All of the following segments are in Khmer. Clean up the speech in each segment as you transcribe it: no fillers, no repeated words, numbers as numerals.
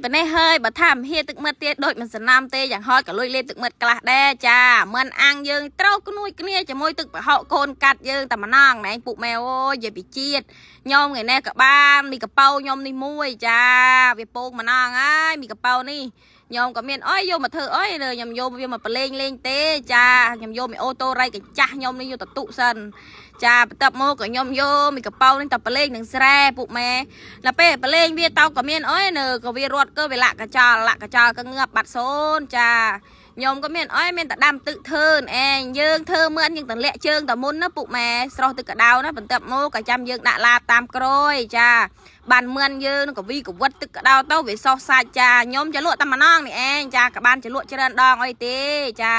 ប៉ុណ្ណេះហើយបើថាមហៀទឹកមឹតទៀតដូចមិនសំណាំទេយ៉ាងហោចក៏លួចលេបទឹកមឹតខ្លះដែរចាមិនអាំងយើងត្រូវក្នួយគ្នាជាមួយទឹកប្រហុកកូនកាត់យើងតែម្ដងណែពុកម៉ែអូយនិយាយពីជាតិខ្ញុំថ្ងៃនេះក៏បានមីកប៉ៅខ្ញុំនេះមួយចាវាពងម្ដងហើយមីកប៉ៅនេះខ្ញុំក៏មានអុយយកមកធ្វើអុយខ្ញុំយកវាមកប្រឡែងលេងទេចាខ្ញុំយកមីអូតូរ៉ៃកញ្ចាស់ខ្ញុំនេះយកទៅទុសិនចាបន្ទាប់មកក៏ខ្ញុំយកមីកប៉ៅនេះទៅប្រឡែងនឹងស្រែពុកម៉ែដល់ពេលប្រឡែងវាតោក៏មានអុយនៅក៏វារត់ក៏វាលាក់កចោលលាក់កចោលក៏ងាប់បាត់សូនចាខ្ញុំក៏មានអុយមានតែដាំទឹកធឿនឯងយើងធ្វើមឿនយើងទម្លាក់ជើងតមុនណាពុកម៉ែស្រោះទឹកកដៅណាបន្ទាប់មកក៏ចាំយើងដាក់ឡាបតាមក្រោយចាបានមឿនយើងក៏វីកវិតទឹកកដៅទៅវាសោះសាច់ចាខ្ញុំจะលក់តែម្ដងនេះឯងចាក៏បានจะលក់ច្រើនដងអីទេចា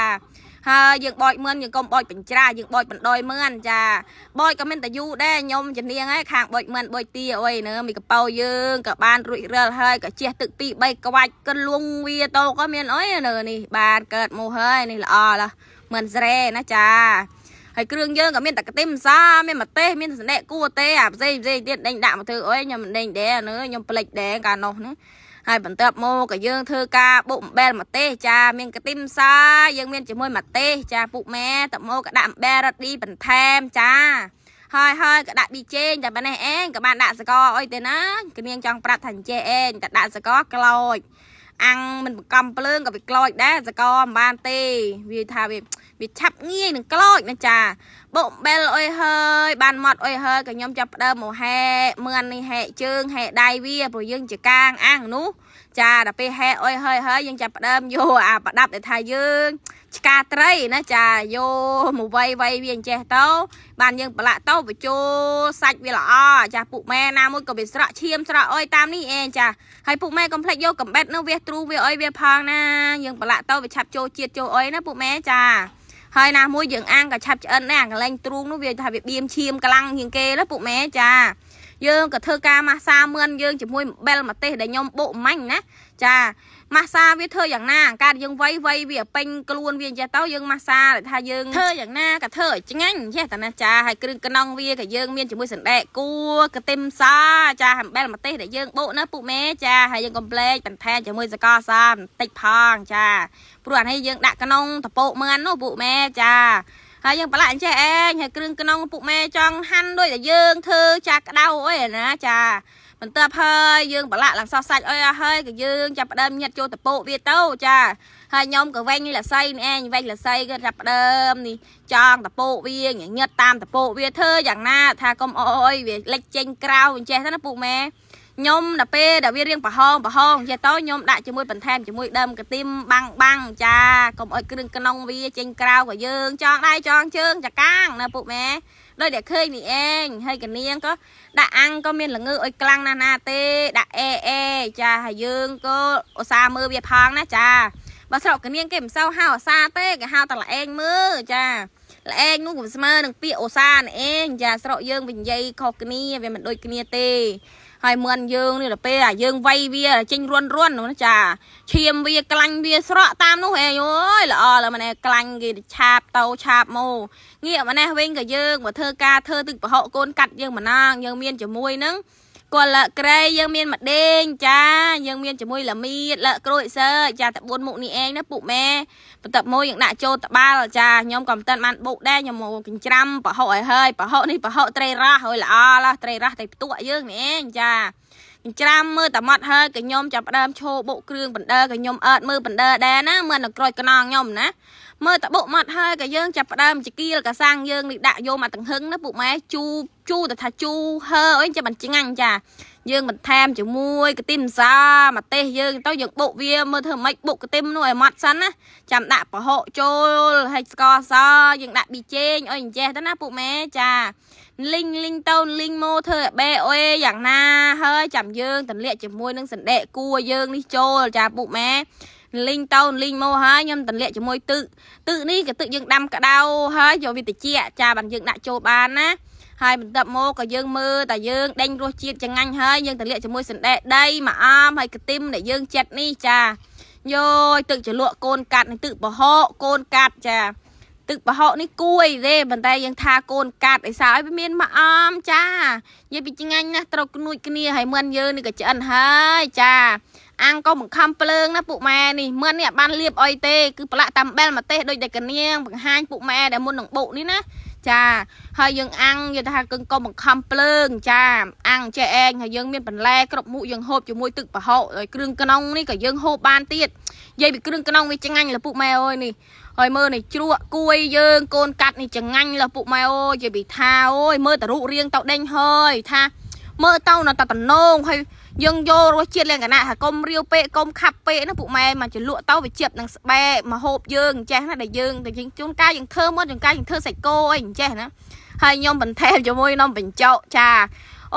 ហើយយើងបោចមឿនយើងកុំបោចបញ្ច្រាយើងបោចបណ្ដោយមឿនចាបោចក៏មានតែយូរដែរខ្ញុំជំនាញហើយខាងបោចមឿនបោចទាអុយនៅមីកប៉ៅយើងក៏បានរួចរាល់ហើយក៏ជះទឹក2 3ក្បាច់ក៏លួងវាទៅក៏មានអុយនៅនេះបានកើតមកហើយនេះល្អឡាមឿនស្រែណាចាហើយគ្រឿងយើងក៏មានតែកាទីមសាមានម្ទេសមានសណ្តែកគួរទេអាផ្សេងផ្សេងទៀតដេញដាក់មកធ្វើអុយខ្ញុំមិនដេញដែរនៅខ្ញុំផ្លិចដែរកាលនោះណាហើយបន្ទាប់មកក៏យើងធ្វើការបុកអំបិលម្ទេសចាមានកាទីមសាយើងមានជាមួយម្ទេសចាពុកម៉ែតមកក៏ដាក់អំបិលរ៉ាឌីបន្ថែមចាហើយហើយក៏ដាក់ប៊ីចេងតែប៉ុណ្ណេះឯងក៏បានដាក់ស្ករអុយទេណាគនាងចង់ប្រាប់ថាអញ្ចេះឯងតែដាក់ស្ករក្លោចអាំងមិនបង្កំភ្លើងក៏វាក្លោចដែរស្ករមិនបានទេវាថាវាវាឆាប់ងាយនឹងក្លោចណាចាបុកអំបិលអុយហើយបានម៉ត់អុយហើយក៏ខ្ញុំចាប់ផ្ដើមមកហែកមឿននេះហែកជើងហែកដៃវាព្រោះយើងជាកាងអាំងនោះចាដល់ពេលហែកអុយហើយហើយយើងចាប់ផ្ដើមយកអាប្រដាប់ដែលថាយើងឆ្កាត្រីណាចាយកមកវៃវៃវាអញ្ចេះទៅបានយើងប្រឡាក់ទៅបញ្ចូលសាច់វាល្អចាពុកម៉ែណាមួយក៏វាស្រក់ឈាមស្រក់អុយតាមនេះឯងចាហើយពុកម៉ែកុំភ្លេចយកកំបិតនោះវាទ្រូវាអុយវាផងណាយើងប្រឡាក់ទៅវាឆាប់ចូលជាតិចូលអុយណាពុកម៉ែចាហើយណាមួយយើងអាំងក៏ឆាប់ឆ្អិនដែរអាកន្លែងទ្រូងនោះវាថាវាបៀមឈាមក្លាំងជាងគេណាពុកម៉ែចាយើងក៏ធ្វើការម៉ាសាមឿនយើងជាមួយអំបិលម្ទេសដែលខ្ញុំបុកមាញ់ណាចាម៉ាសាវាធ្វើយ៉ាងណាកាត់យើងវៃវៃវាពេញខ្លួនវាអញ្ចេះទៅយើងម៉ាសាដែលថាយើងធ្វើយ៉ាងណាក៏ធ្វើឲ្យឆ្ងាញ់ចេះតាណាចាហើយគ្រឿងក្នុងវាក៏យើងមានជាមួយសណ្តែកគួរកាទឹមសចាអំបិលម្ទេសដែលយើងបុកណាពុកម៉ែចាហើយយើងកុំភ្លេចបន្ថែមជាមួយសកលសបន្តិចផងចាព្រោះអានេះយើងដាក់ក្នុងតពោកមឿននោះពុកម៉ែចាហើយយើងប្រឡាក់អញ្ចេះឯងហើយគ្រឿងក្នុងពុកម៉ែចង់ហាន់ដូចតែយើងធ្វើចាក្តៅអីណាចាបន្ទាប់ហើយយើងប្រឡាក់ឡើងសោះសាច់អីអស់ហើយក៏យើងចាប់ផ្ដើមញាត់ចូលតពោកវាទៅចាហើយខ្ញុំក៏វែងលស័យនេះឯងវែងលស័យក៏ចាប់ផ្ដើមនេះចងតពោកវាញាត់តាមតពោកវាធ្វើយ៉ាងណាថាកុំអោយវាលិចចេញក្រៅអញ្ចេះទៅណាពុកម៉ែខ្ញុំដល់ពេលដែលវារៀងប្រហោងប្រហោងចេះទៅខ្ញុំដាក់ជាមួយបន្ថែមជាមួយដើមកទីមបាំងបាំងចាកុំអោយគ្រឿងក្នុងវាចេញក្រៅក៏យើងចងដៃចងជើងចាកាងណាពុកម៉ែដោយតែឃើញនេះឯងហើយកនាងក៏ដាក់អាំងក៏មានល្ងើអុយខ្លាំងណាស់ណាទេដាក់អេអេចាហើយយើងក៏ឧស្សាហ៍មើលវាផងណាចាបើស្រុកកនាងគេមិនសូវហៅឧស្សាហ៍ទេគេហៅតែល្អែងមើលចាល្អែងនោះក៏ស្មើនឹងពាក្យឧស្សាហ៍នេះឯងចាស្រុកយើងវានិយាយខុសគ្នាវាមិនដូចគ្នាទេហើយមឿនយើងនេះដល់ពេលអាយើងវាយវាចេញរុនរុនណាចាឈាមវាក្លាញ់វាស្រក់តាមនោះឯងអូយល្អឡើយម្នេះក្លាញ់គេឆាបទៅឆាបមកងាកម្នេះវិញក៏យើងមកធ្វើការធ្វើទឹកប្រហុកកូនកាត់យើងម្ដងយើងមានជាមួយនឹងគាត់លក្រែយើងមានម្ដេងចាយើងមានជាមួយល្មៀតលក្រូចសើចាតែ4មុខនេះឯងណាពុកម៉ែបន្ទាប់មកយើងដាក់ចូលត្បាល់ចាខ្ញុំក៏មិនតាន់បានបុកដែរខ្ញុំមកកញ្ច្រាំប្រហុកឲ្យហើយប្រហុកនេះប្រហុកត្រីរ៉ស់ហើយល្អឡាត្រីរ៉ស់ត្រីផ្ទក់យើងនេះឯងចាកញ្ច្រាំមើលតែម៉ត់ហើយក៏ខ្ញុំចាប់ផ្ដើមឈោបុកគ្រឿងបណ្ដើក៏ខ្ញុំអើតមើលបណ្ដើដែរណាមើលនៅក្រូចខ្នងខ្ញុំណាមើលតបុកម៉ត់ហើយក៏យើងចាប់ផ្ដើមចកៀលកសាំងយើងនេះដាក់យកមកតង្ហឹងណាពុកម៉ែជូជូទៅថាជូហើអីចាំមិនឆ្ងាញ់ចាយើងបន្ថែមជាមួយកាទីមសាម្ទេសយើងទៅយើងបុកវាមើលធ្វើម៉េចបុកកាទីមនោះឲ្យម៉ត់សិនណាចាំដាក់ប្រហុកចូលហើយស្ករសយើងដាក់ប៊ីចេងអីអញ្ចេះទៅណាពុកម៉ែចាលីងលីងទៅលីងមកធ្វើឲ្យបេអុយយ៉ាងណាហើយចាំយើងទម្លាក់ជាមួយនឹងសណ្តែកគួរយើងនេះចូលចាពុកម៉ែលីងទៅលីងមកហើយខ្ញុំទម្លាក់ជាមួយទឹកទឹកនេះក៏ទឹកយើងដាំក្តៅហើយយកវាតិចចាបានយើងដាក់ចូលបានណាហើយបន្ទាប់មកក៏យើងមើលតែយើងដេញរសជាតិចងាញ់ហើយយើងទម្លាក់ជាមួយសណ្តែកដីមួយអមហើយកទឹមដែលយើងចិត្តនេះចាយកទឹកជ្រលក់កូនកាត់នឹងទឹកប្រហុកកូនកាត់ចាទឹកប្រហុកនេះគួយទេប៉ុន្តែយើងថាកូនកាត់ឯសោឲ្យវាមានមួយអមចានិយាយពីឆ្ងាញ់ណាស់ត្រូវក្នួចគ្នាហើយមិនយើងនេះក៏ឆ្អិនហើយចា អាំងក៏បង្ខំភ្លើងណាពួកម៉ែនេះមឿននេះអត់បានលៀបអីទេគឺប្រឡាក់តាមបែលម្ទេសដូចតែកនាងបង្ហាញពួកម៉ែដែលមុននឹងបុកនេះណាចាហើយយើងអាំងយល់ថាកឹងកុំបង្ខំភ្លើងចាអាំងចេះឯងហើយយើងមានបន្លែគ្រប់មុខយើងហូបជាមួយទឹកប្រហុកហើយគ្រឿងក្នុងនេះក៏យើងហូបបានទៀតនិយាយពីគ្រឿងក្នុងវាឆ្ងាញ់លពុកម៉ែអើយនេះហើយមើលនេះជ្រក់គួយយើងកូនកាត់នេះចងាញ់លពុកម៉ែអើយនិយាយពីថាអូយមើលតរុរៀងទៅដេញហើយថាមើលទៅនៅតែតំណងហើយយើងយករសជាតិលក្ខណៈថាកុំរាវពេកកុំខាប់ពេកណាពួកម៉ែមកចលក់ទៅវាជៀបនឹងស្បែកមកហូបយើងអញ្ចេះណាដែលយើងតែយើងជួនកាលយើងធ្វើមកជួនកាលយើងធ្វើសាច់គោអីអញ្ចេះណាហើយខ្ញុំបន្ថែមជាមួយនំបញ្ចុកចា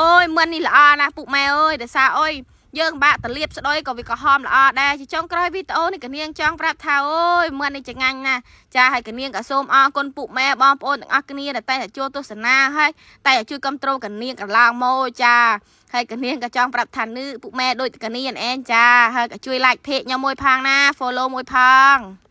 អូយមិននេះល្អណាស់ពួកម៉ែអើយដោយសារអុយយើងបាក់តលៀបស្ដុយក៏វាក៏ហមល្អដែរជាចុងក្រោយវីដេអូនេះកនាងចង់ប្រាប់ថាអូយមិននេះចងាញ់ណាស់ចាហើយកនាងក៏សូមអរគុណពួកម៉ែបងប្អូនទាំងអស់គ្នាដែលតែងតែចូលទស្សនាហើយតែជួយគ្រប់គ្រងកនាងកន្លងមកចាហើយកនាងក៏ចង់ប្រាប់ថានេះពួកម៉ែដូចកនាងឯងចាហើយក៏ជួយ like page ខ្ញុំមួយផងណា follow មួយផង។